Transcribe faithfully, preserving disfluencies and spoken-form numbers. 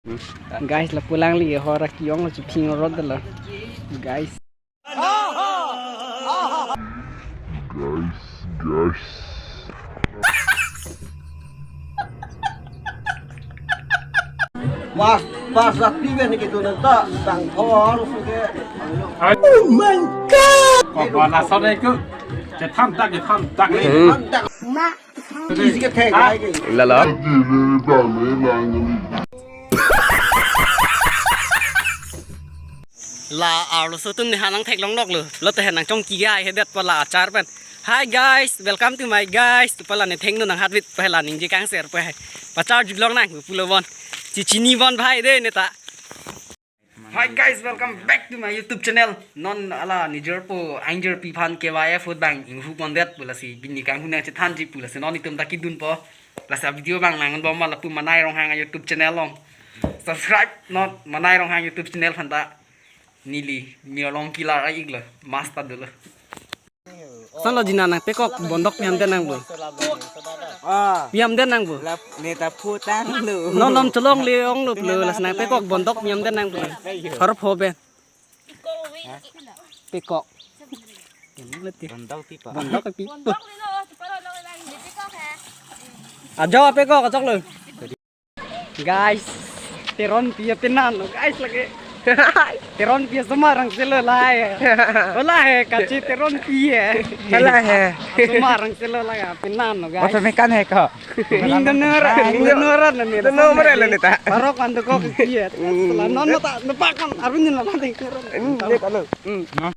Guys, lapu alangli hor akeong lo, chephing rot lo. Guys. Guys, guys. Pas, pas rapi ben ke tu nanta, sang thor suke. Oh my God! Kok bola sore ku. Chethan tak, chethan tak. Hmm. Isi ke thek ai ke. Lalo. La arloso atum ne ha nangtheklong nok lo. Lo te ha nangchongki ga hedet pala achar pen. Hi guys, welcome to my guys. Tu pala ne thengno nang hatwit pala ningje kangser pe. Pachar juklong nang pulo bon. Chichini bon bhai de neta. Hi guys, welcome back to my YouTube channel. Non hala nijor po angjor pi aphan K Y F food bang inghu kondet pulasi bini kanghu nangchethanji pulasi non itum ta kedunpo. Lasi video bang nangbom lapu Manai Ronghang YouTube channel along. Subscribe non Manai Ronghang YouTube channel aphan ta. Neli Mirlong Kilar a-ik lo, master dolo. Koson lo jina nangpekok bondok pi ham det nangpo? Ah, pi ham det nangpo? Lap neta phutang lo. Non nom cholongle ong lo pulo, lasi nangpekok bondok pi ham det nangpo? Harap ho ben. Pekok. Bondok pipo. Bondok pipo. Ajo pekok ajok lo. Guys, Teronpi ya penan lo guys lake. Teronpi ya semar angselo lahai. Ola he kachi Teronpi ya. Ola he. Semar angselo lahai penan lo guys. Masa mekan he ko. Ning dengar, ning dengar na ni. Dengar mare lo neta. Parok ando kok iya. Setelah non mata depak kan arun ni lah nanti Teron. Hmm, dia kalau. Hmm.